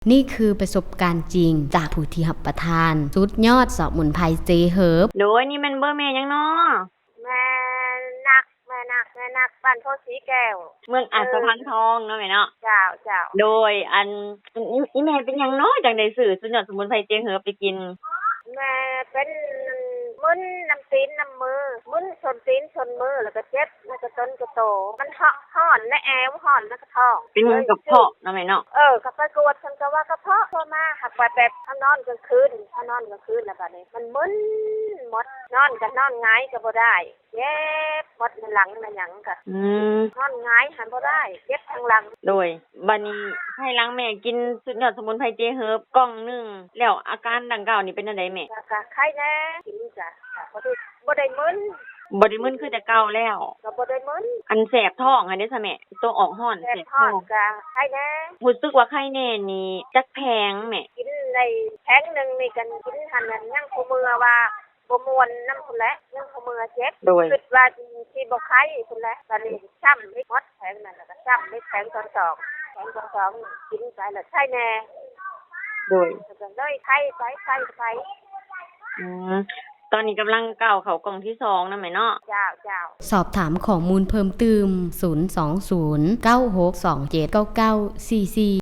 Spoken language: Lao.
ນີ້ຄືປະສົບການຈິງຈາກຜູ້ທີ່ຮັບປະທານສຸດຍອດສະໝຸນໄພເຈເຮີບ. ໂດຍ ນີ້ແມ່ນເບີແມ່ຫຍັງນໍ? ແມ່ນັກ ແມ່ນັກ ແມ່ນັກ ບ້ານໂພສີແກ້ວ ເມືອງອາດສະພານທອງເນາະແມ່ເນາະ. ເຈົ້າ ເຈົ້າ. ໂດຍ ອັນ ອີ່ແມ່ເປັນຫຍັງນໍ ຈັ່ງໄດ້ຊື້ສຸດຍອດສະໝຸນໄພເຈເຮີບໄປກິນ? ແມ່ເປັນມຶນນ້ຳຕີນນ້ຳມື ມຶນສົ້ນຕີນສົ້ນມື ແລ້ວກໍເຈັບ ແລ້ວກໍຕົນກະໂຕ ມັນຮ້ອນໃນແອວ ຮ້ອນໃນກະທ້ອງ ເປັນກະເພາະເນາະແມ່ເນາະ. ເອີ ກໍໄປກວດ ເພິ່ນກໍວ່າກະເພາະ ໂທມາ ຫາກວ່າແບບເຮົານອນກາງຄືນ ເຮົານອນກາງຄືນ ແລ້ວບາດນີ້ມັນມຶນໝົດ ນອນກໍນອນຫງາຍກໍບໍ່ໄດ້ ເຈັບໝົດ ໃນຫຼັງໃນຫຍັງກະ ອືມ ນອນຫງາຍຫັນບໍ່ໄດ້ ເຈັບທາງຫຼັງ. ໂດຍ ບາດນີ້ພາຍຫຼັງແມ່ກິນສຸດຍອດສະໝຸນໄພເຈເຮີບກ່ອງໜຶ່ງແລ້ວ ອາການດັ່ງກ່າວນີ້ເປັນແນວໃດແມ່? ກໍ ກໍໄຄແດ່ ກິນກະ ກະບໍ່ໄດ້ ບໍ່ໄດ້ມຶນ ບໍ່ໄດ້ມຶນຄືແຕ່ເກົ່າແລ້ວ ກໍບໍ່ໄດ້ມຶນ. ອັນແສບທ້ອງຫັ້ນເດຊະແມ່? ໂຕອອກຮ້ອນ ແສບທ້ອງ ແສບທ້ອງກະໄຄແດ່ ຮູ້ສຶກວ່າໄຄແດ່ນີ້ຈັກແຜງແມ່? ກິນໄດ້ແຜງໜຶ່ງນີ້ ກັນກິນຫັ້ນ ຍັງຜູ້ເມື່ອວ່າ ບໍ່ມ່ວນນຳພຸ້ນແຫຼະ ຍັງຜູ້ເມື່ອເຈັບ. ໂດຍ ຄິດວ່າຊິບໍ່ໄຄພຸ້ນແຫຼະ ບາດນີ້ຊ້ຳອີກ ໝົດແຜງນັ້ນ ແລ້ວກໍຊ້ຳອີກ ແຜງທີສອງ ແຜງທີສອງກິນໄປແລ້ວໄຄແດ່. ໂດຍ ກໍເລີຍໄຄໄປ ໄຄໄປ. ອືມ ຕອນນີ້ກຳລັງກ້າວເຂົ້າກ່ອງທີສອງນະແມ່ເນາະ. ເຈົ້າ ເຈົ້າ. ສອບຖາມຂໍ້ມູນເພີ່ມຕື່ມ ສູນສອງສູນ ເກົ້າຫົກສອງເຈັດ ເກົ້າເກົ້າສີ່ສີ່.